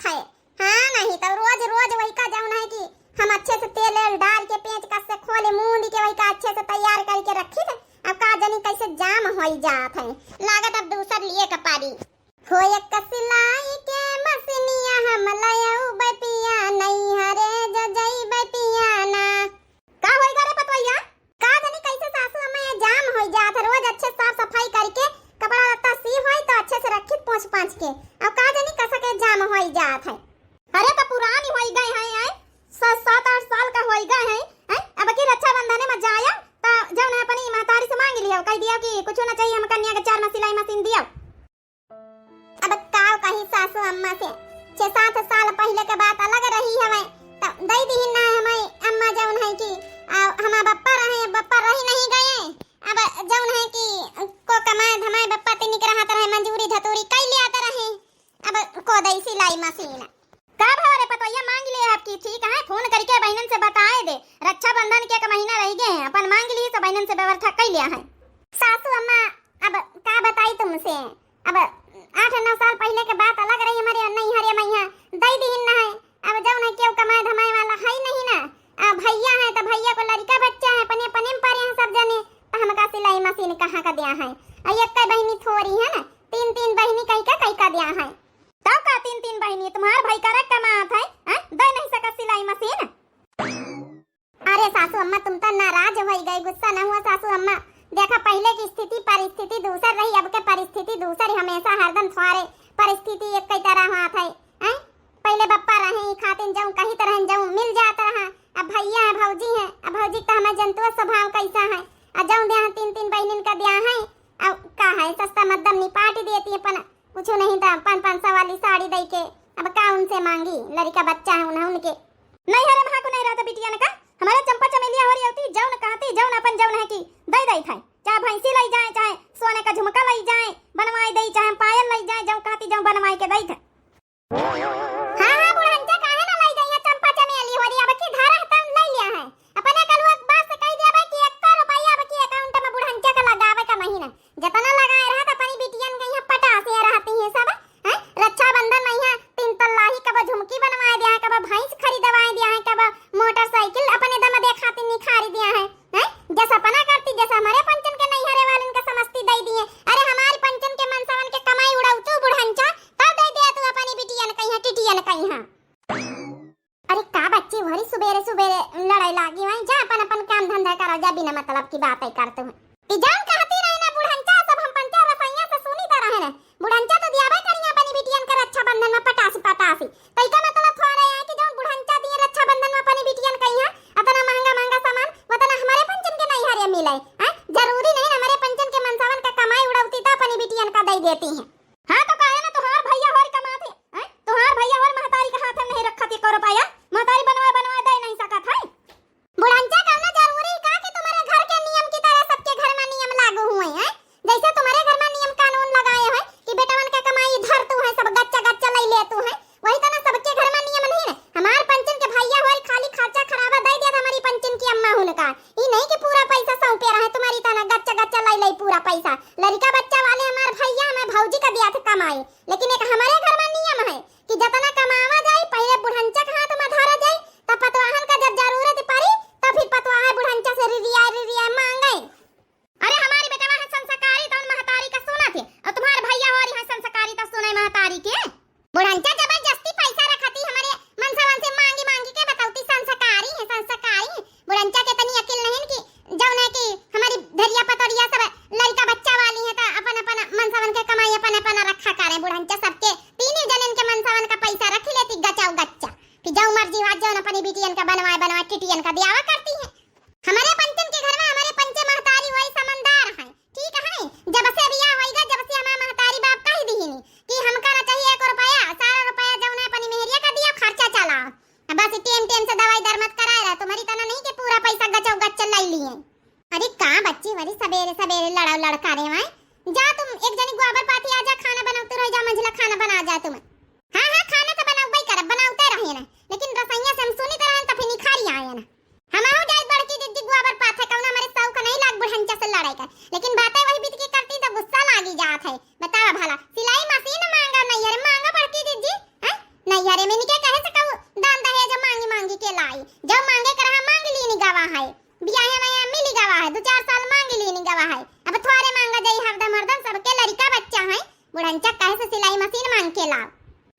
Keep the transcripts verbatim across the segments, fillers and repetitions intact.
है। हाँ, नहीं तो रोज रोज वही का जौन है कि हम अच्छे से तेल वेल डाल के पेंचकस से खोले मूंद के वही का अच्छे से तैयार करके रखी थे। अब का जानी कैसे जाम होई जात है, लागत अब दूसर लिए के पारी। हो एक सिलाई के मशीनिया हम लयउबै पिया, नैहरे जो जइबै पिया ना। का होई गा रे पतोहिया? का जानी कैसे सासू अम्मा ये जाम होई जात है। रोज अच्छे साफ सफाई करके कपड़ा लत्ता सी होई तो अच्छे से रखी पोंछ पांछ के। अब का जानी कसा के जाम होई जात है। अरे तो पुरानी होई गए हैं, हैं? स-, सात आठ साल का होई गए हैं, हैं? अब की रक्षाबंधन में जाया तो जौन है अपनी महतारी से मांग लियो, कह दियो कि कुछ ना चाहिए, हम कन्या के चार में सिलाई मशीन दियो। अब का कही सासू अम्मा से, छह सात साल पहले के बात अलग रही हवे, तो दई दिहिन ना हमें अम्मा जौन है कि, आ, हमार बप्पा रहे, बप्पा रही नहीं गए। अब जौन है कि को कमाए धमाए बप्पा तिनिक रहत रहे, मजूरी धतूरी कई लियात रहे। अब को दई सिलाई मशीन। का भवा रे पतोहिया, मांग ले आपकी, ठीक है, फोन करके बहनन से बताए दे, रक्षाबंधन के एक महीना रह गए हैं, अपन मांग ली तो बहनन से व्यवस्था कई लिया है। सासू अम्मा, अब का बताई तुमसे, अब आठ नौ साल पहले के बात अलग रही, हमारे नैहरे मैया दई दिहिन न है। अब जौन है केहू कमाए धमाए वाला है नहीं ना, आ, भैया है तो भैया को लड़का बच्चा है, अपने अपने में परे हैं सब जने, तो हमका सिलाई मशीन कहाँ का दिया है? आ, एक का बहनी थोड़ी है ना, तीन तीन बहनी कई का कई का दिया है। तब का तीन तीन बहनी, तुम्हार भाई करे कमात है, हैं? दे नहीं सका सिलाई मशीन। अरे सासू अम्मा, तुम तो नाराज होई गई, गुस्सा न हुआ सासू अम्मा। देखा, पहले की स्थिति परिस्थिति दूसर रही, अब के परिस्थिति दूसर, हमेशा हरदम थोड़े परिस्थिति एक कई तरह हाथ है, हैं? पहले बप्पा रहे, ई खातिन जौन कही तरह जौन मिल जात रहा, अब भैया है, भौजी है, अब भौजी का हमें जनतुआ स्वभाव कैसा है, आ जौन दिया तीन तीन बहनिन का दिया है, अब का है, सस्ता मद्दम निपाट देती है, अपन कुछ नहीं तो पाँच पाँच सौ वाली साड़ी दई के, अब का उनसे मांगी, लड़का बच्चा है उन्हें उनके। नहीं हरे वहाँ को नहीं रहता बिटिया ने का, हमारे चंपा चमेलिया हो रही होती, जौन कहती, जौन अपन जौन है कि दे दे था, चाहे भैंसी लई जाए, चाहे सोने का झुमका लई जाए, बनवाई दे, चाहे पायल लई जाए, जौन कहती, जौन बनवाई के दे था। हाँ, हाँ, बुढ़ंचा काहे ना लई जाइए, चंपा चमेली हो रही, अब की धारा तब लई लिया है, अपने कलुआ के बात से कह दिया भाई कि एक रुपया अब की अकाउंट में बुढ़ंचा का लगावे का नहीं ना। जितना लगाए रहत अपनी बिटियन के यहाँ पटासे रहती हैं सब, हैं? रक्षाबंधन में यहाँ तीन तल्ला ही कब झुमकी बनवाए दिया है, कब भैंस खरीदवाए दिया है, कब मोटरसाइकिल अपने दम दे खातिर निखारी दिया है, हैं? जस अपना करती, जस हमारे पंचन के नैहरे वालन का समस्ती दे दिए। अरे हमारी पंचन के मनसवन के कमाई उड़ाऊ तू बुढ़ंचा, तब दे दे तू अपनी बिटियन के यहाँ, टिटियन के यहाँ। अरे का बच्ची भरी सुबेरे सुबेरे लड़ाई लागी हुई, जा अपन अपन काम धंधा करो, जा बिना मतलब की बातें करते हुए। ई जान कहती रही ना बुढ़ंचा, सब हम पंचा रसैया से सुनी तो रहे ना, बुढ़ंचा तो दियाबे करिया अपनी बिटियन के रक्षाबंधन में पटासी पटासी, तो इका मतलब थोड़े है कि जौन बुढ़ंचा दिए रक्षाबंधन में अपनी बिटियन के यहाँ अतना महंगा महंगा सामान, उतना हमारे पंचन के नैहरे मिले, हैं? जरूरी नहीं ना हमारे पंचन के मनसवन का कमाई उड़ौती तो अपनी बिटियन का दे देती हैं। हाँ, तो काहे ना तुहार भैया होर कमात है, हैं? तुहार भैया होर महतारी के हाथ में नहीं रखत एको रुपया, महतारी बनवा बनवा दे नहीं सकत है। बुढ़ंचा, कौनो जरूरी का कि तुम्हारे घर के नियम की तरह सबके घर में नियम लागू हुए हैं? जैसे तुम्हारे घर में नियम कानून लगाए हैं कि बेटवन के कमाई धर तू है, सब गच्चा गच्चा ले ले तू है, वही तरह सबके घर में नियम नहीं है। हमार पंचन के भैया होर खाली खर्चा खराबा दे दिया हमारी पंचन की अम्मा हुन का, ई नहीं कि पूरा पैसा सौंपे रहे तुम्हारी तरह गच्चा गच्चा ले ले पूरा पैसा। लड़का बच्चा वाले हमार भैया हमें भौजी का दिया था कमाई, लेकिन एक हमारे घर में नियम है कि जतना कमावा जाई, पहले बुढ़ंचा के हाथ में धरा जाई, तब पतवाहन का जब जरूरत पड़ी, तब फिर पतवाह बुढ़ंचा से रिरिया रिरिया मांगे। अरे हमारी बेटवा है संस्कारी, तो उन महतारी का सुना थे, और तुम्हारे भैया हो रही है संस्कारी, तो सुने महतारी के। बुढ़ंचा जबरदस्ती पैसा रखती, हमारे मनसवन से मांगी मांगी के बतौती, संस्कारी है, संस्कारी है। बुढ़ंचा के तनी अकिल नहीं कि जौन है कि हमारी धरिया पतोरिया सब लड़का बच्चा वाली है, तो अपन अपन मनसवन के कमाई अपन अपन रखा करे। बुढ़ंचा सबके तीन जनन के मनसवन का पैसा रख लेती गचाऊ गच्चा, कि जौ मर्जी हुआ जौन अपनी बिटियन का बनवाए बनवाए टिटियन का दियावा करती है। हमारे पंचन के घर में हमारे पंचे महतारी वही समझदार हैं, ठीक है। जब से बियाह होइगा, जब से हमारे महतारी बाप कह दीहिनी कि हमका ना चाहिए एक रुपया, सारा रुपया जौन है अपनी मेहरिया का दिया, खर्चा चलाओ। बस टेम टेम से दवाई दर मत कराए रहा, तुम्हारी तना नहीं कि पूरा पैसा गचौ गच्चा लाई लिए। अरे का बच्ची वाली सबेरे सबेरे लड़ाओ लड़का रे वाए, जा तुम एक जनी गोबर पाथी आ जा, खाना बनाते रह जा, मंझला खाना बना जा तुम। हाँ हाँ, खाना तो बनाउबे करब, बनाउते रहे ना, लेकिन रसैया से हम सुनित रहन तो फिर निखारी आए ना। हम आऊ जाए बड़की दीदी गोबर पाथे, कौनो हमारे शौक नहीं लाग बुढ़ंचा से लड़ाई का, लेकिन बातें वही बीत के करती तो गुस्सा लागी जात है। बतावा भला, सिलाई मशीन मांगा नहीं, अरे मांगा बड़की दीदी, हैं? नहीं पंचा कहे से सिलाई मशीन मांग के लाओ।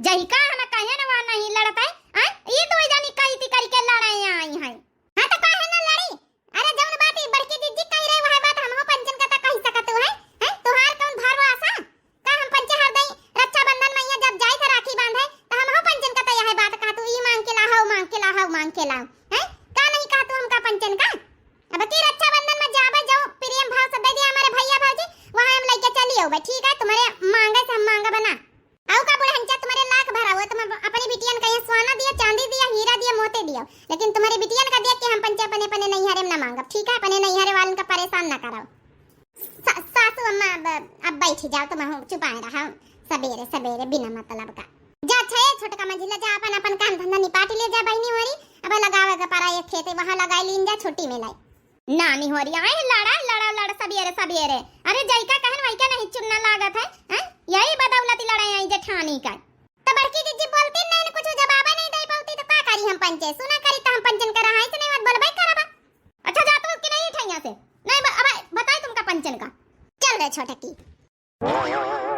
जहिका हम कहे न वह नहीं लड़त है, आय? ई दुई जनी कही थी करके लड़े आई हैं। हाँ तो काहे न लड़ी? अरे जौन बात ई बड़की जिज्जी कही रही वह बात हमहू पंचन का तो कही सकत है, हैं? तुहार कौन भरोसा? का हम पंचे हर दई रक्षाबंधन मइया जब जाई थे राखी बांधे तो हमहू पंचन का तो यह बात कहा तू ई मांग के ला, हऊ मांग के ला, हऊ मांग के लाओ, हैं? का नहीं कहा तू हमका पंचन का? अब की रक्षाबंधन में जाबे जाओ प्रेम भाव से दे दिया हमारे भैया भौजी, वहाँ हम लेके चली आओ भाई, ठीक है? तुम्हारे मांगे से हम मांगा बना। आऊ का बुढ़ंचा तुम्हारे लाख भरा हुआ, तुम अपनी बिटियन का ये सोना दिया, चांदी दिया, हीरा दिया, मोती दिया, लेकिन तुम्हारे बिटियन का देख के हम पंचे अपने अपने नैहरे में ना मांगब, ठीक है? अपने नैहरे वालन का परेशान ना कराओ। सा-, सासू अम्मा अब, अब बैठ जाओ, तुम हूँ चुपाए रहा सबेरे सबेरे बिना मतलब का। जा छे छोटका मंझिला जा अपन अपन काम धंधा निपाट ले जा बहिनी होरी, अब लगावे के परा एक खेते वहाँ लगाई लीन जा छुट्टी में लाई। नानी होरी आए लड़ा लड़ा लड़ सबेरे सबेरे। अरे जैका कहन वैका नहीं चुनना लागत है, हैं? यही बदौलत लड़ाई आई जेठानी का। तो बड़की जिज्जी बोलती नहीं न कुछ जवाब नहीं दे पाती तो का करी हम पंचे? सुना करी तो हम पंचन कर रहा है, नहीं मत बोलबे करबा। अच्छा जा तू कि नहीं ठैया से। नहीं ब-, अब बताई तुमका पंचन का। चल रे छोटकी।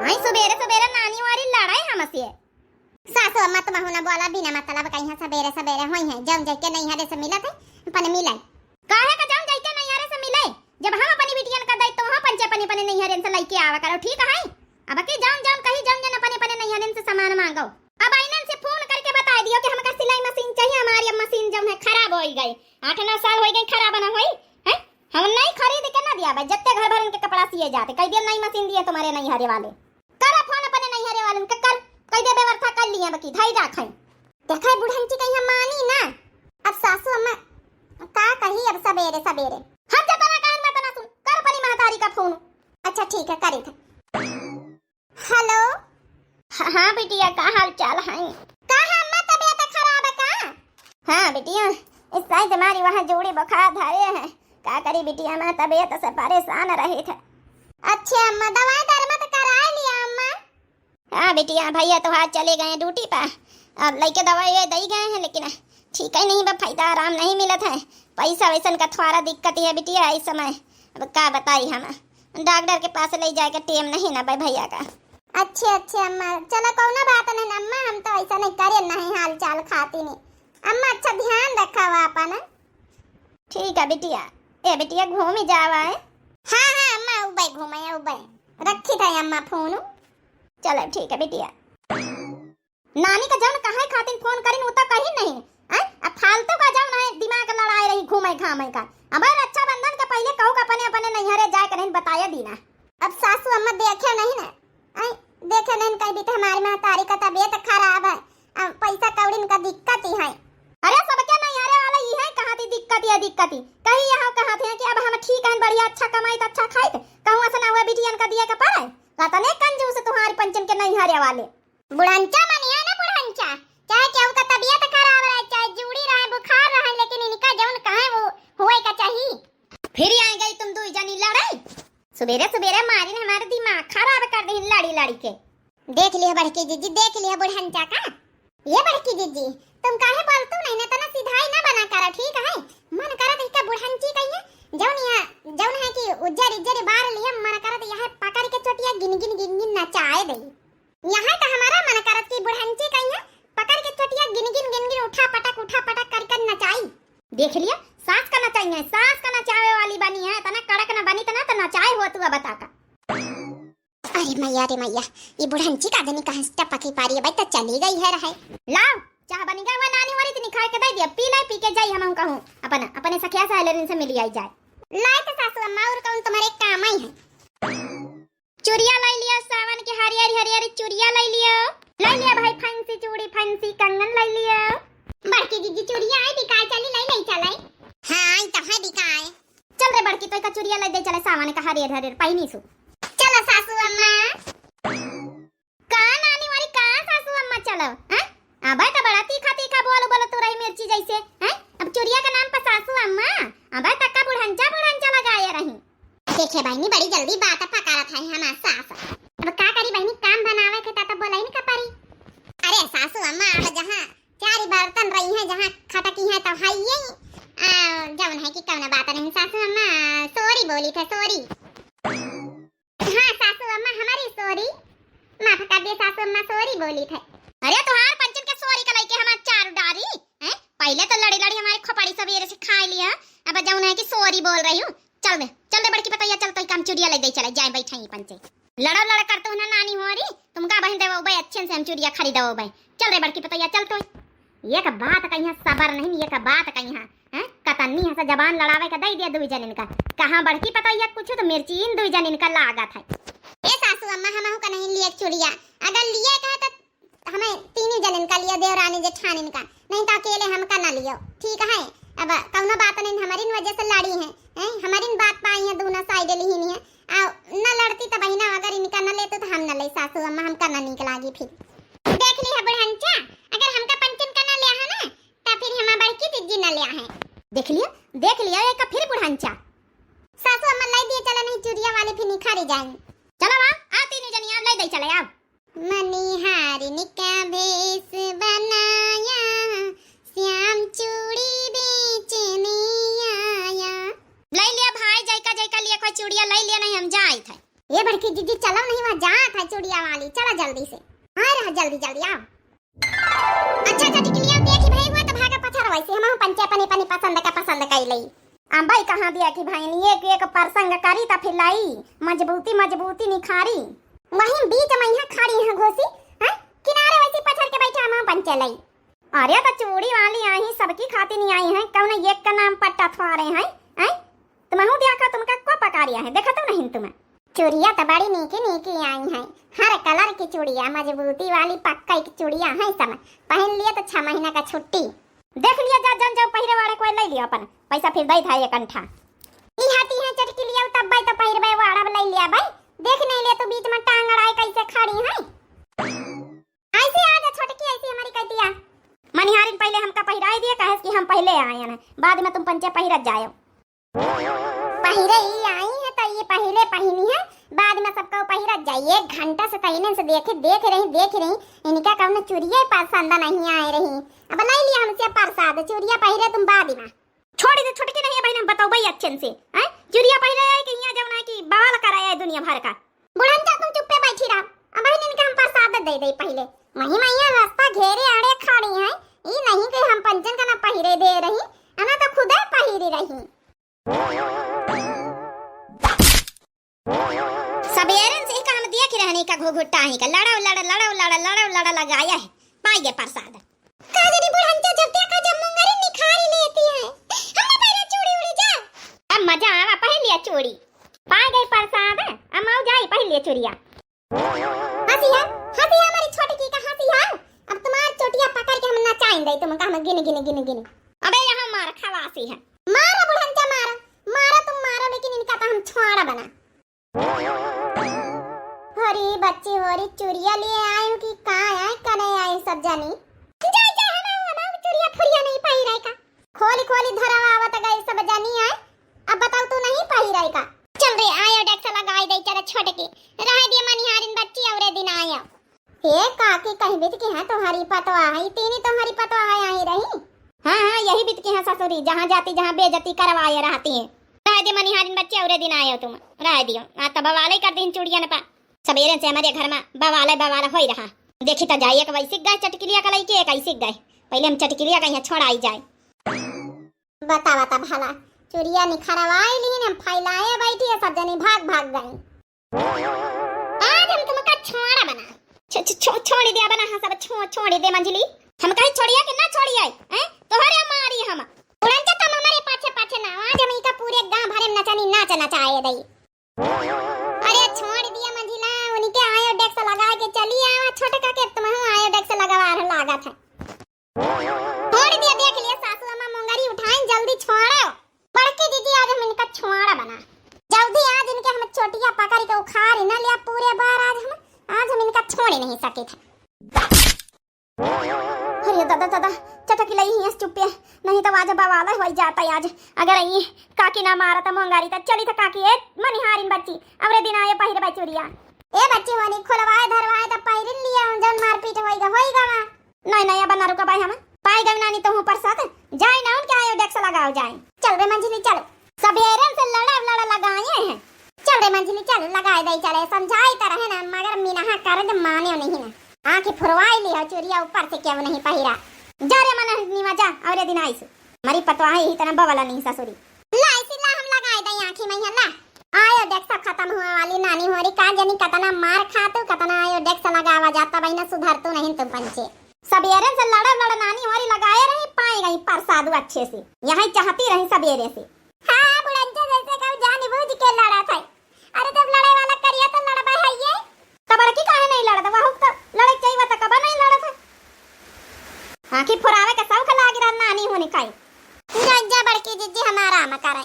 आई सुबेरे सुबेरे नानी वाली लड़ाई हमसे। सासू अम्मा तुम हूँ ना बोला बिना मतलब कहीं सबेरे सबेरे होई है, जौन जाके नैहरे से मिलत है अपन मिले। काहे का जौन जाके नैहरे से मिले? जब हम अपनी बिटियन का दई तो हम पंचे अपने अपने नैहरे से लइके आवा करो, ठीक है? अब के जौन जौन कही जौन जन अपने अपने नैहरे से सामान मांगो। अब आइनन से फोन करके बता दियो कि हमका सिलाई मशीन चाहिए, हमारी अब मशीन जौन है खराब होई गई, आठ नौ साल होई गई खराब ना होई है। हम नहीं खरीद के ना दिया भाई, जत्ते घर भरन के कपड़ा सिए जाते, कई दिन नई मशीन दिए तुम्हारे नैहरे वाले। कर फोन अपने नैहरे वालन के कर, कई दे व्यवस्था कर लिए बकी धाई राख है। देखा है बुढ़ंची कहीं मानी ना। अब सासू अम्मा का कही अब सबेरे सबेरे। हम जतना कहन मैं तना सुन, कर अपनी महतारी का फोन। अच्छा ठीक है करी थे। हेलो। हाँ, हाँ बिटिया का हाल चाल है? का है अम्मा तबीयत खराब है का? हाँ बिटिया, इस साइज हमारी वहाँ जोड़ी बुखार धरे है। का करी बिटिया, मैं तबीयत से परेशान रही थे। अच्छा अम्मा दवाई दरमा तो कराए लिया अम्मा? हाँ बिटिया, भैया तोहार चले गए ड्यूटी पर, अब लइके दवाई ये दई गए हैं, लेकिन ठीक है नहीं बा, फायदा आराम नहीं मिलत है। पैसा वैसन का थोड़ा दिक्कत है बिटिया इस समय, अब का बताई हम, डॉक्टर के पास ले जाए के टेम नहीं ना बा भैया का। अच्छे अच्छे अम्मा, चलो कौनो बात नहीं अम्मा, हम तो ऐसा नहीं करे नहीं हाल चाल खाती नहीं अम्मा, अच्छा ध्यान रखा हुआ अपन। ठीक है बिटिया, ए बिटिया घूम जावा है। हाँ हाँ अम्मा उबे घूमे उबे, रखी था अम्मा फोन। चलो ठीक है बिटिया। नानी का जौन कहे खातिर फोन करिन, उ तो कहिन नहीं। हैं? अब फालतू का जौन है दिमाग लड़ाए रही घूमे घामे का। अब रक्षाबंधन के पहिले कहू का अपने, अपने नैहरे जाए के नहीं बताए दीना। अब सासू अम्मा देखे नहीं ना। हैं? देखे नहीं कही बेटा हमारी महतारी का तबीयत खराब है। अब पैसा कौड़िन का दिक्कत ही है। अरे सबके नैहरे वाला इहे कहा थी दिक्कत या दिक्कत ही। कही यहाँ कहा थे कि अब हम ठीक हैं बढ़िया अच्छा कमाई तो अच्छा खाई थे। कहूँ ऐसा ना हुआ बिटियन का दिए के पड़े। कतने कंजूस तुम्हारी पंचन के नैहरे वाले। बुढ़ंचा मनिया ना बुढ़ंचा, चाहे केहू का तबीयत खराब रहे, चाहे जूड़ी रहे, बुखार रहे, लेकिन इनका जौन कहे वो होए का चाही। फिर आ गई तुम दुई जनी लड़ाई। सुबेरे सुबेरे मारिन हमारे दिमाग खराब कर दे लड़ी लड़ी के। देख लिया बड़की जिज्जी, देख लिया बुढ़ंचा का। ये बड़की जिज्जी, तुम काहे बोलतू नहीं ना, तना सिधाई ना बना करा, ठीक है? मन करत है का बुढ़ंची कहिए, जौन या, जौन है कि उज्जर इज्जर बार लिया, मन करत यह पकड़ के चोटिया गिन गिन गिन गिन नचाए दे। यहाँ तो हमारा मन करत कि बुढ़ंची कहिए पकड़ के चोटिया गिन गिन गिन गिन उठा पटक उठा पटक कर कर नचाई। देख लिया, सास का नचाई है, सास का नचावे वाली बनी है, तना कड़क न बनी तना तो नचाए हो तू अब बता का। अरे मैया रे मैया, ये बुढ़ंची का जनी कहाँ से टपकी पारी है भाई, तो चली गई है रहे। लाओ, चाह बनी गया, वो नानी वाली इतनी खाए के दे दिया, पी ले, पी के जाई हम कहूँ अपन, अपने सखिया सहेलरिन से मिली आई जाए। लाए तो सासू अम्मा और कौन तुम्हारे काम आई है। चुरिया लाई लियो, सावन के हरियर हरियर चुरिया लाई लियो। लाई लियो भाई फैंसी चूड़ी, फैंसी कंगन लाई लियो। बड़की जिज्जी चुरिया आई बिकाए, चली लाई लाई चलाई। हाँ, आई तो है बिकाए। चल रे बड़की, तोय का चुरिया लाई दे चले, सावन का हरियर हरियर पहिनी सु। चलो सासू अम्मा। का नानी वाली का सासू अम्मा चलो, हैं? अबे तो बड़ा तीखा तीखा बोल बोल तू रही मिर्ची जैसे, हैं? अब चुरिया के नाम पर सासू अम्मा, अबे तक का बुढ़ंचा बुढ़ंचा लगाए रही। देखे बहिनी, बड़ी जल्दी बात पकड़त है हमार सास। अब का करी बहिनी, काम बनावे के त बोलाई न का परी। अरे सासू अम्मा, अब जहाँ चारी बर्तन रही हैं, जहाँ खटकी हैं, तो है ये, आ, जौन है कि कौनो बात नहीं सासू अम्मा, sorry बोली थे, sorry। हाँ सासू अम्मा, हमारी sorry, बोली थे। अरे तोहार पंचन के सोरी का लइके हमार चार डारी, हैं? पहिले तो लड़ी लड़ी हमारी खोपड़ी सबेरे से खाइ लिया, अब जउन है कि सोरी बोल रही हूँ। चल दे, चल दे बड़की पतोहिया, चल तो काम चुरिया लइ दे चले, जाए बैठे ही पंचे। लड़ो लड़ करते हो ना नानी हो रही, तुमका बहन देवो बे, अच्छे से हम चुरिया खरीदो बे। चल रे बड़की पतोहिया, चल तो। एक बात कहिया सबर नहीं, एक बात कहिया, हैं? कतन्नी हंसा जबान लड़ावे का दई दिया दुई जनिन का। कहाँ बड़की पतोहिया कुछ तो मिर्चीन दुई जनिन का लागत है। ए सासू अम्मा, हमहू का नहीं लिए चुरिया, अगर लिए कहे तो हमें तीनी जनिन का लियो, देवरानी जेठानिन का, नहीं तो अकेले हमका ना लियो, ठीक है? अब कौनो बात नहीं, हमारी वजह से लड़ी है, हैं? हमारी बात पाई है, दोनों साइड लिहिन है। आ, न लड़ती तो बहिना, अगर इनका न लेते तो हम न ले सासू अम्मा, हमका न नीक लागी फिर। देख ली है बुढ़ंचा, अगर हमका पंचन का न लिया है ना, तो फिर हम बड़की जिज्जी न लिया है। देख लिया, देख लिया, एक फिर बुढ़ंचा। सासू अम्मा लाई दिए चला, नहीं चुरिया वाली फिर निखारी जाए। चलो आओ, आओ तीनों जनी आओ, लाई दे चले आओ। मनिहारिन का भेष बनाया, श्याम चूड़ी बेचने आया। लइ लिया भाई, जइका जइका लिए कोई चूड़िया लइ लिया, नहीं हम जाइत है। ए बड़की जिज्जी, चलो नहीं, वहाँ जात है चूड़िया वाली, चलो जल्दी से। हाँ रहा, जल्दी जल्दी आओ। अच्छा अच्छा, ठीक लिया, देखी भाई हुआ तो भागा पछाड़, वैसे हम पंचे अपने अपने पसंद का पसंद कइ लई। अम्बई कहाँ दिया कि भैनी एक एक प्रसंग करी त फिर लाई मजबूती मजबूती निखारी। वहीं बीच में यहाँ खड़ी है घोसी, हैं? किनारे वैसी पछड़ के बैठा हम पंचे लई। अरे त चूड़ी वाली आई, सबकी खाती नहीं आई है, कौन एक का नाम पट्टा थ्वारे हैं, हैं? तुमहू दिया का तुमका को पकारिया है, देखा तो नहीं तुम। चूड़िया त बड़ी नीकी नीकी आई है, हर कलर की चूड़िया, मजबूती वाली पक्का की चूड़िया है सब, पहन लिए तो छह महीना का छुट्टी। देख लिया जा, जन जो पहिरे वाले कोई लइ लिया अपन, पैसा फिर दई था एक अंठा। ई हाथी है चटकी लिया, तब भाई तो पहिरबे वाड़ा लइ लिया भाई। देख नहीं लिया तू बीच में टांग अड़ाए कैसे खड़ी है। ऐसे आ जा छोटकी, ऐसे हमारी कहतिया। मनिहारिन पहले हमका पहिराई दिए, काहे कि हम पहले आए हैं, बाद में तुम पंचे पहिरत जायो। पहिरे ही आई है तो ये पहले पहिनी है, बाद में सबका पहिरत जाई। एक घंटा से तहीने से देखे, देख रही, देख रही, इनका कौनो चुरिया पसंद नहीं आए रही। अब लइ लिया हमसे प्रसाद, चुरिया पहिरे तुम बाद में। छोड़ दे, छोटकी नहीं है बहन, हम बताओ भाई अच्छे से, हैं? चुरिया पहिरे आए कि यहाँ जौन है कि बवाल कराया है दुनिया भर का। बुढ़न जा तुम चुप्पे बैठी रहो, अब बहन इनका हम प्रसाद दे दे पहले। वही मैया रास्ता घेरे आड़े खड़ी हैं, ई नहीं कि हम पंचन का ना पहिरे दे रही, अना तो खुदे पहिरी रही। सबेरन से ही काम दिया कि रहनी का घुघुटा ही का लड़ाव लड़, लड़ाव लड़, लड़ाव लड़ लगाया है, पाई गए प्रसाद। का जनी बुढ़ंचा जब देखा जब मुंगरी निखारी लेती है। हमने पहले चूड़ी उड़ी जा। अब मजा आवा, पहन लिया चूड़ी। पाई गए प्रसाद, अब माऊ जाई पहन लिया चूड़िया। हंसिया, हंसिया हमारी छोटकी का हंसिया। अब तुम्हार चोटिया पकड़ के हम नचाइन दे तुमका, हम गिन, गिन, गिन, गिन। अबे यहाँ मार खवासी है। मारा बुढ़ंचा मारा, मारा तुम मारा, लेकिन इनका तो हम छोड़ा बना। होरी बच्ची होरी चुरिया लिए आए हो कि का आए करे आए सब जानी। जा, जा, हम, हम चुरिया फुरिया नहीं पाई रहे का। खोली खोली धरवावत गए सब जानी आए। अब बताओ तू नहीं पाई रही का? चल रे, आयो डेक्स लगाई दे चले छोटकी। रह दिए मनिहारिन बच्ची अउरे दिन आयो। हे काकी, कहीं बीत की है तुम्हारी पतवा है, तीनी तुम्हारी पतवा है आई रही। हाँ, हाँ, यही बीत की है ससुरी, जहाँ जाती जहाँ बेइज्जती करवाए रहती है। रह दिए मनिहारिन बच्ची अउरे दिन आयो तुम, रह दियो। आ तब बवाले कर दिन चुड़िया न पा। सबेरे से हमारे घर में बवाले बवाल होई रहा। देखी तो जाए, एक वैसी गए चटकिलिया का लइके, एक ऐसी गए। पहले हम चटकिलिया का यहाँ छोड़ आई जाए। बता, बता भला, चुरिया निखरवाई लीन, हम फैलाए बैठी है, सब जनी भाग भाग गई। आज हम तुमका छोड़ा बना। छ-, छ-, छो-, छोड़ी दे बना, हाँ सब छो-, छोड़ी दे मंझली। हम कहीं छोड़िया कि ना छोड़िया, हैं? तोहरे मारी हम। उड़न चा तुम हमारे पाछे पाछे ना, आज हम इका पूरे गांव भरे में नचनी नाच नचाए दई। अरे छोड़ दिया मंझिला, उनके आयो डेक्स लगा के चली आवा, छोटका के तुम आयो डेक्स लगावा लागत है। छोड़ दिया, देख लिया सासू अम्मा मोंगरी उठाइन, जल्दी छोड़ो। बड़की दीदी आज हम इनका छोड़ा बना, जल्दी आज इनके हम चोटिया पकड़ के उखाड़ न लिया पूरे बार, आज हम, आज हम इनका छोड़ नहीं सके थे। अरे दादा, दादा, चटकी लई हियस चुप्पे, नहीं तो आज बवाल हो जाता आज। अगर ई काकी ना मारा त मोंगारी त चली त काकी, ए मनिहारिन बच्ची, अवरे दिन आए पहिरे बचुरिया। ए बच्ची होनी, खोलवाए धरवाए त पहिरिन लिया, जौन मारपीट होई गा, होई गा वा। नहीं, नहीं, अब ना रुका भाई हम। पाई गई नानी तो हूँ परसाद, जाए ना उनके आयो डेक्स लगाओ जाए। चल रे मंझली, चल। सबेरन से लड़ा लड़ा लगाए हैं। चल रे मंझली, चल, लगाए दे चले, समझाई त रहे ना, मगर मिनहा कर दे माने नहीं ना। आँखी फुरवाई ली है चुरिया ऊपर से केहू नहीं पहिरा। जा रे मनहनिमा जा, और दिन आइसु। मरी पतवा है यही तना बवला नहीं ससुरी। ला इसी ला हम लगाए दई आँखी में ला। आयोडेक्स खत्म हुआ वाली नानी होरी का जनी कतना मार खातू, कतना आयोडेक्स लगावा जाता बहिना, सुधरतू नहीं तुम पंचे। सबेरे से लड़ा लड़ा नानी होरी लगाए रही, पाई गई परसादू अच्छे से। यही चाहती रही सबेरे से। हाँ, बुढ़ंचा जैसे कहू जान बूझ के लड़ा था। अरे जब लड़े वाला करिया तो लड़बा है ये। तो बड़की काहे नहीं लड़त? वहू तो लड़े के चाहिए, तो कबा नहीं लड़त है। आँखी फुरावे के शौक लागी रहा नानी होनी काई। जा, जा बड़की जीजी हम आराम करे।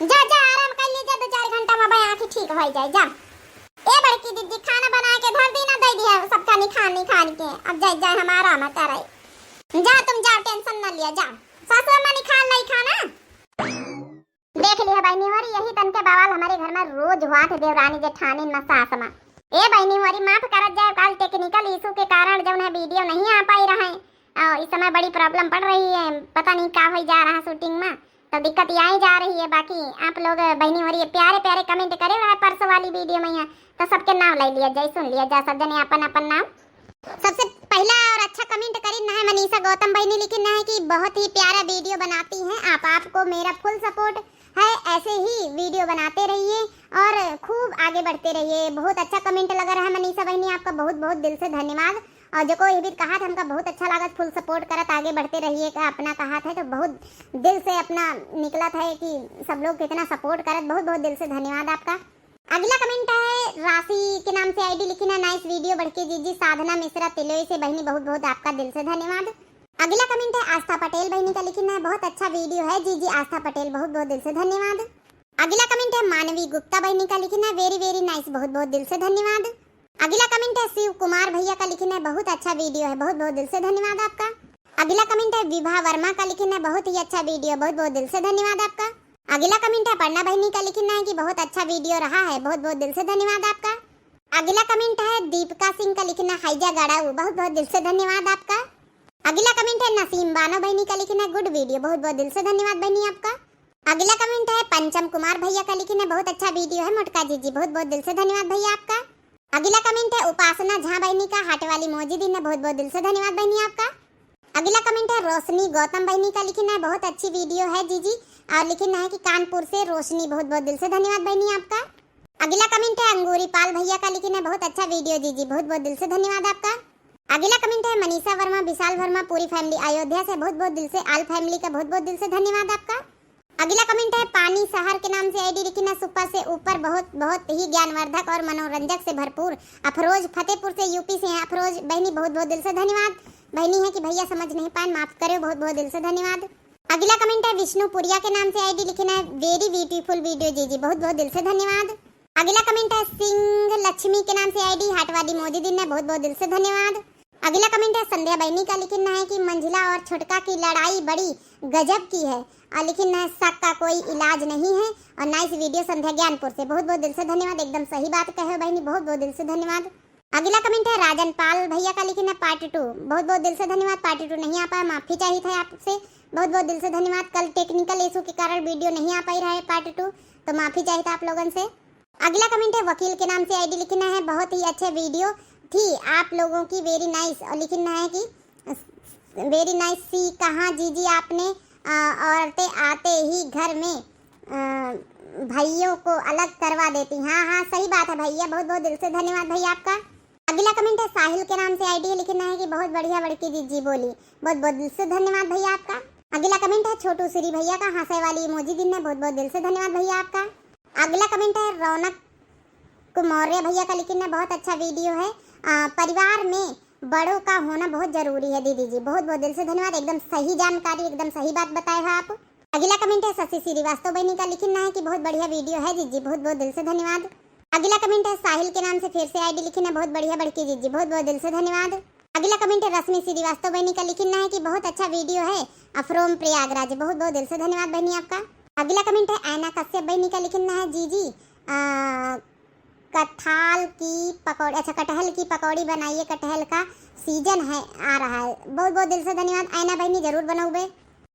जा, जा आराम कर लीजिए, दो चार घंटा में भाई आँखी ठीक हो जाए, जा। ए बड़की जीजी खाना बना के धर दी ना, दे दिया सबका निखान निखान के। अब जाए, जाए हम आराम करे। जा तुम जाओ, tension न लिया, जा। सासू अम्मा निखान लाई खाना। देख लिहा बहिनी होरी, यही तन के बवाल हमरे घर में रोज हुआ थे देवरानी जेठानी में सास में। ए बहिनी होरी, माफ करत जाए, काल technical issue के कारण जौन है video नहीं आ पाई रहे। और इस समय बड़ी problem पड़ रही है, पता नहीं का होई जा रहा shooting में, तो दिक्कत आई जा रही है। बाकी आप लोग बहिनी होरी प्यारे प्यारे comment करे रहे परसों वाली video में, यहाँ तो सबके नाम ले लिया जाए, सुन लिया जा सब जने अपन अपन नाम। सबसे पहला और अच्छा comment करी ना है मनीषा गौतम बहिनी, लिखी ना है कि बहुत ही प्यारा video बनाती हैं आप, आपको मेरा full support है, ऐसे ही video बनाते रहिए और खूब आगे बढ़ते रहिए। बहुत अच्छा comment लगा रहा है मनीषा बहिनी, आपका बहुत बहुत दिल से धन्यवाद। और जो कोई भी कहा था हमका बहुत अच्छा लगा, full support करत आगे बढ़ते रहिए, का अपना कहा था तो बहुत दिल से अपना निकला था कि सब लोग कितना support करत, बहुत बहुत दिल से धन्यवाद आपका। अगला comment है राशि के नाम से ID लिखी ना, nice video बड़की जीजी साधना मिश्रा तिलोई से बहिनी, बहुत बहुत आपका दिल से धन्यवाद। अगला comment है आस्था पटेल बहिनी का, लिखी ना बहुत अच्छा video है जीजी आस्था पटेल, बहुत बहुत दिल से धन्यवाद। अगला comment है मानवी गुप्ता बहिनी का, लिखी ना very very nice, बहुत बहुत दिल से धन्यवाद। अगला comment है शिव कुमार भैया का, लिखी ना बहुत अच्छा video है, बहुत बहुत दिल से धन्यवाद आपका। अगला comment है विभा वर्मा का, लिखी ना बहुत ही अच्छा video, बहुत बहुत दिल से धन्यवाद आपका। अगला comment है पन्ना बहिनी का, लिखी ना है कि बहुत अच्छा video रहा है, बहुत बहुत दिल से धन्यवाद आपका। अगला comment है दीपिका सिंह का, लिखी ना हैजा गड़ाऊ, बहुत बहुत दिल से धन्यवाद आपका। अगला comment है नसीम बानो बहिनी का, लिखी ना good video, बहुत बहुत दिल से धन्यवाद बहिनी आपका। अगला comment है पंचम कुमार भैया का, लिखी ना बहुत अच्छा video है मोटका जीजी, बहुत बहुत दिल से धन्यवाद भैया आपका। अगला comment है उपासना झा बहिनी का, हाट वाली मौजी दिन है, बहुत बहुत दिल से धन्यवाद बहिनी आपका। अगला comment है रोशनी गौतम बहिनी का, लिखी ना बहुत अच्छी video है जीजी, और लिखी ना है कि कानपुर से रोशनी, बहुत बहुत दिल से धन्यवाद बहिनी आपका। अगला comment है अंगूरी पाल भैया का, लिखी ना बहुत अच्छा video जीजी, बहुत बहुत दिल से धन्यवाद आपका। अगला comment है मनीषा वर्मा, विशाल वर्मा, पूरी family अयोध्या से, बहुत बहुत दिल से all family का बहुत बहुत दिल से धन्यवाद आपका। अगला comment है पानी शहर के नाम से ID लिखी ना, super से ऊपर, बहुत बहुत ही ज्ञानवर्धक और मनोरंजक से भरपूर। अफरोज फतेहपुर से, UP से हैं अफरोज बहिनी, बहुत बहुत दिल से धन्यवाद। बहिनी है कि भैया समझ नहीं पाए, माफ करो, बहुत बहुत दिल से धन्यवाद। अगला comment है विष्णुपुरिया के नाम से ID लिखी ना, very beautiful video जीजी, बहुत बहुत दिल से धन्यवाद। अगला comment है सिंह लक्ष्मी के नाम से ID, हाट वाली मौजी दिन है, बहुत बहुत दिल से धन्यवाद। अगला comment है संध्या बहिनी का, लिखी ना है कि मंझला और छोटका की लड़ाई बड़ी गजब की है, और लिखी ना है शक का कोई इलाज नहीं है, और nice video संध्या ज्ञानपुर से, बहुत बहुत दिल से धन्यवाद, एकदम सही बात कहे हो बहिनी, बहुत बहुत दिल से धन्यवाद। अगला comment है राजन पाल भैया का, लिखी ना part two, बहुत बहुत दिल से धन्यवाद, part two नहीं आ पाया, माफी चाहिए था आपसे, बहुत बहुत दिल से धन्यवाद। कल technical issue के कारण video नहीं आ पाई रहा है part two, तो माफी चाहिए था आप लोगन से। अगला comment है वकील के नाम से ID लिखी ना है, बहुत ही अच्छे video थी आप लोगों की, very nice, और लिखी ना है कि very nice सी कहा जीजी आपने, अ, औरतें आते ही घर में, अ, भाइयों को अलग करवा देती। हाँ, हाँ, सही बात है भैया, बहुत बहुत दिल से धन्यवाद भैया आपका। अगला comment है साहिल के नाम से ID लिखी ना है कि बहुत बढ़िया बड़की जीजी बोली, बहुत बहुत दिल से धन्यवाद भैया आपका। अगला comment है छोटू श्री भैया का, हंसे वाली emoji दिन है, बहुत बहुत दिल से धन्यवाद भैया आपका। अगला comment है रौनक मौर्य भैया का, लिखी ना बहुत अच्छा video है। अ, परिवार में बड़ों का होना बहुत जरूरी है दीदी जी, बहुत बहुत दिल से धन्यवाद, एकदम सही जानकारी, एकदम सही बात बताए हो आप। अगला comment है शशि श्रीवास्तव बहिनी का, लिखी ना है कि बहुत बढ़िया video है जीजी, बहुत बहुत दिल से धन्यवाद। अगला comment है साहिल के नाम से फिर से ID लिखी ना, बहुत बढ़िया बड़की जीजी, बहुत बहुत दिल से धन्यवाद। अगला comment है रश्मि श्रीवास्तव बहिनी का, लिखी ना है कि बहुत अच्छा video है, अ, from प्रयागराज, बहुत बहुत दिल से धन्यवाद बहिनी आपका। अगला comment है ऐना कश्यप बहिनी का, लिखी ना है जीजी, अ, कटहल की पकौड़ी, अच्छा, कटहल की पकौड़ी बनाइए, कटहल का season है, आ रहा है। बहुत बहुत दिल से धन्यवाद ऐना बहिनी, जरूर बनौबे।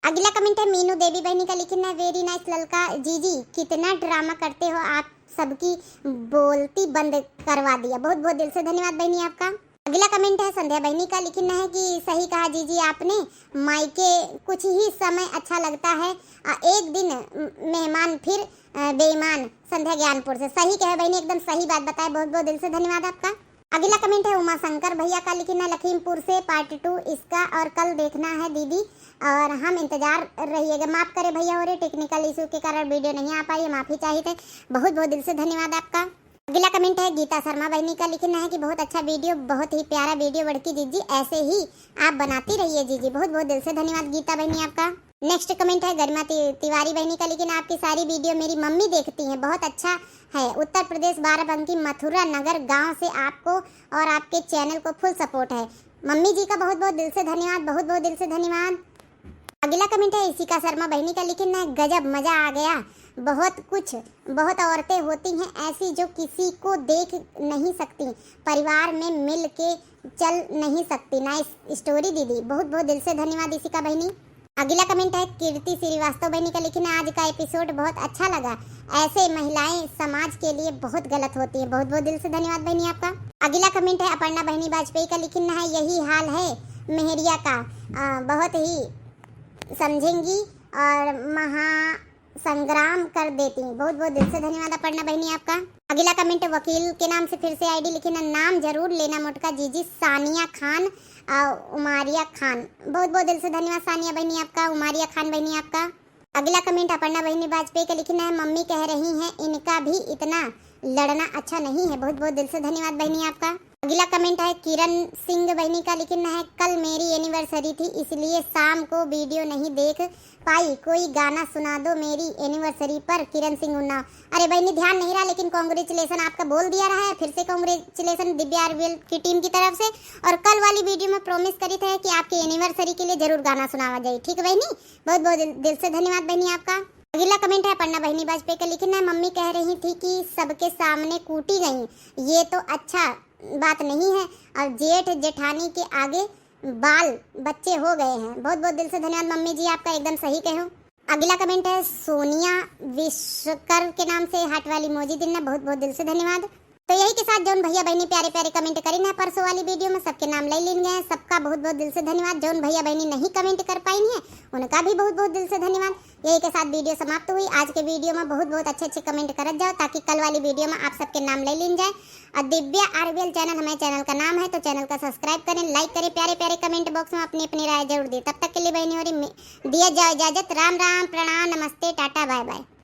अगला comment है मीनू देवी बहिनी का, लिखी ना very nice ललका जीजी, कितना drama करते हो आप, सबकी बोलती बंद करवा दिया। बहुत बहुत दिल से धन्यवाद बहिनी आपका। अगला comment है संध्या बहिनी का, लिखिन है कि सही कहा जीजी आपने, मायके कुछ ही समय अच्छा लगता है, आ, एक दिन म-, मेहमान फिर, अ, बेईमान। संध्या ज्ञानपुर से। सही कहे बहिनी, एकदम सही बात बताए, बहुत बहुत दिल से धन्यवाद आपका। अगला comment है उमा शंकर भैया का, लिखिन है लखीमपुर से part two इसका और कल देखना है दीदी, और हम इंतजार रहिएगा। माफ करे भैया हो रे, technical issue के कारण video नहीं आ पाई है, माफी चाहित है। बहुत बहुत दिल से धन्यवाद आपका। अगला comment है गीता शर्मा बहिनी का, लिखिन है कि बहुत अच्छा video, बहुत ही प्यारा video बड़की जीजी, ऐसे ही आप बनाती रहिए जीजी। बहुत बहुत दिल से धन्यवाद गीता बहिनी आपका। Next comment है गरिमा ति-, तिवारी बहिनी का, लिखिन आपकी सारी video मेरी मम्मी देखती हैं, बहुत अच्छा है। उत्तर प्रदेश बाराबंकी मथुरा नगर गांव से आपको और आपके channel को full support है। मम्मी जी का बहुत बहुत दिल से धन्यवाद, बहुत बहुत दिल से धन्यवाद। अगला comment है इशिका शर्मा बहिनी का, लिखिन है गजब मजा आ गया, बहुत कुछ, बहुत औरतें होती हैं ऐसी जो किसी को देख नहीं सकती, परिवार में मिल के चल नहीं सकती। Nice story दीदी, बहुत बहुत दिल से धन्यवाद इशिका बहिनी। अगला comment है कीर्ति श्रीवास्तव बहिनी का, लिखिन है आज का episode बहुत अच्छा लगा, ऐसे महिलाएं समाज के लिए बहुत गलत होती हैं। बहुत बहुत दिल से धन्यवाद बहिनी आपका। अगला comment है अपर्णा बहिनी वाजपेयी का, लिखिन है यही हाल है मेहरिया का, अ, बहुत ही समझेंगी और महा संग्राम कर देती। बहुत बहुत दिल से धन्यवाद अपर्णा बहिनी आपका। अगला comment वकील के नाम से फिर से ID लिखिन है, नाम जरूर लेना मोटका जीजी, सानिया खान, आ, उमारिया खान। बहुत बहुत दिल से धन्यवाद सानिया बहिनी आपका, उमारिया खान बहिनी आपका। अगला comment अपर्णा बहिनी वाजपेयी के लिखिन है, मम्मी कह रही हैं इनका भी इतना लड़ना अच्छा नहीं है। बहुत बहुत दिल से धन्यवाद बहिनी आपका। अगला comment है किरण सिंह बहिनी का, लिखिन है कल मेरी anniversary थी इसलिए शाम को video नहीं देख पाई, कोई गाना सुना दो मेरी anniversary पर, किरण सिंह उन्नाव। अरे बहिनी ध्यान नहीं रहा, लेकिन congratulation आपका बोल दिया रहा है, फिर से congratulation दिव्या आरवीएल की team की तरफ से। और कल वाली video में promise करी थे कि आपके anniversary के लिए जरूर गाना सुनावा जाए, ठीक है बहिनी? बहुत बहुत दिल, दिल से धन्यवाद बहिनी आपका। अगला comment है पन्ना बहिनी वाजपेयी का, लिखिन है मम्मी कह रही थी कि सबके सामने कूटी गई, ये तो अच्छा बात नहीं है, और जेठ जेठानी के आगे बाल बच्चे हो गए हैं। बहुत बहुत दिल से धन्यवाद मम्मी जी आपका, एकदम सही कहो। अगला comment है सोनिया विश्वकर के नाम से heart वाली emoji दिन्ना, बहुत बहुत दिल से धन्यवाद। तो यही के साथ जौन भैया बहिनी प्यारे प्यारे comment करिन है परसों वाली video में, सबके नाम ले लीन गए हैं। सबका बहुत बहुत दिल से धन्यवाद। जौन भैया बहिनी नहीं comment कर पाइन है उनका भी बहुत बहुत दिल से धन्यवाद। यही के साथ video समाप्त हुई। आज के video में बहुत बहुत अच्छे अच्छे comment करत जाओ ताकि कल वाली video में आप सबके नाम ले लीन जाए। और दिव्या आरवीएल channel हमारे channel का नाम है, तो channel का subscribe करें, like करें, प्यारे प्यारे comment box में अपनी अपनी राय जरूर दें। तब तक के लिए बहिनी हो रही दिया जाओ इजाजत। राम राम, प्रणाम, नमस्ते, टाटा, bye bye।